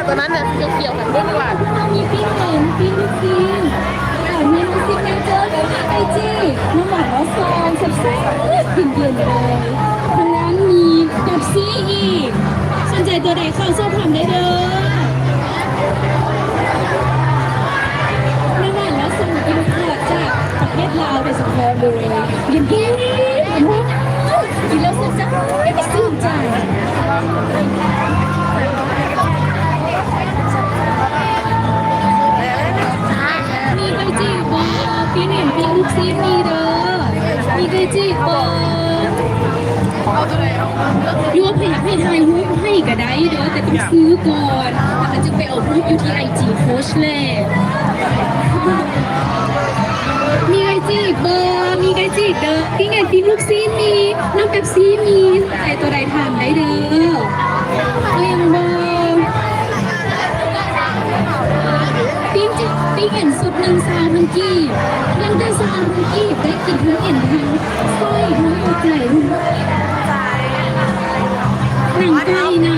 ຕົວນັ້ນນະ ຂຽວໆ ຫັ້ນ ເບິ່ງວ່າ ມີປີ້ງເຫັນ ປີ້ງລູກຊີ້ນ ແລ້ວເມນູຊິກເນເຈີ ກໍມີໄກ່ຈີ່ ນ້ຳຫວານເນາະ ຊອຍແຊບໆ ເຢັນໆ ເລີຍ. ທາງດ້ານມີເປັບຊີອີກ ສົນໃຈຕົວໃດເຂົ້າສອບຖາມໄດ້ເດີ. ນ້ຳຫວານເນາະ ຊອຍ ເປັນຂວດຈາກປະເທດລາວໂດຍສະເພາະເລີຍ ເຢັນໆ ວ້າວ ກິນແລ້ວຊື່ນໃຈ ຊື່ນໃຈ. ມີໄກ່ຈີ່ບໍ່? ປີ້ງເຫັນ ປີ້ງລູກຊີ້ນມີເດີ. ມີໄກ່ຈີ່ບໍ່? ຫຼືວ່າໃຜຢາກໃຫ້ຖ່າຍຮູບໃຫ້ກໍໄດ້ເດີ ແຕ່ຕ້ອງຊື້ກ່ອນ ແລ້ວກໍຈຶ່ງໄປເອົາຮູບຢູ່ທີ່ໄອຈີໂຄດແຫຼະ. ມີໄກ່ຈີ່ບໍ່? ມີໄກ່ຈີ່ເດີ. ປີ້ງເຫັນ ປີ້ງລູກຊີ້ນມີ. ນ້ຳເປັບຊີມີ ໃຈຕົວໃດຖາມໄດ້ເດີ. ເອົາຫຍັງບໍ່? ປີ້ງຈິ ປີ້ງເຫັນຊຸດໜຶ່ງຊາວພັນກີບ ຍັງແຕ່ຊາວພັນກີບ ໄດ້ກິນທັງເອັນທັງໄສ້ທັງຫົວໃຈ ໜັງໄກ່ນະ.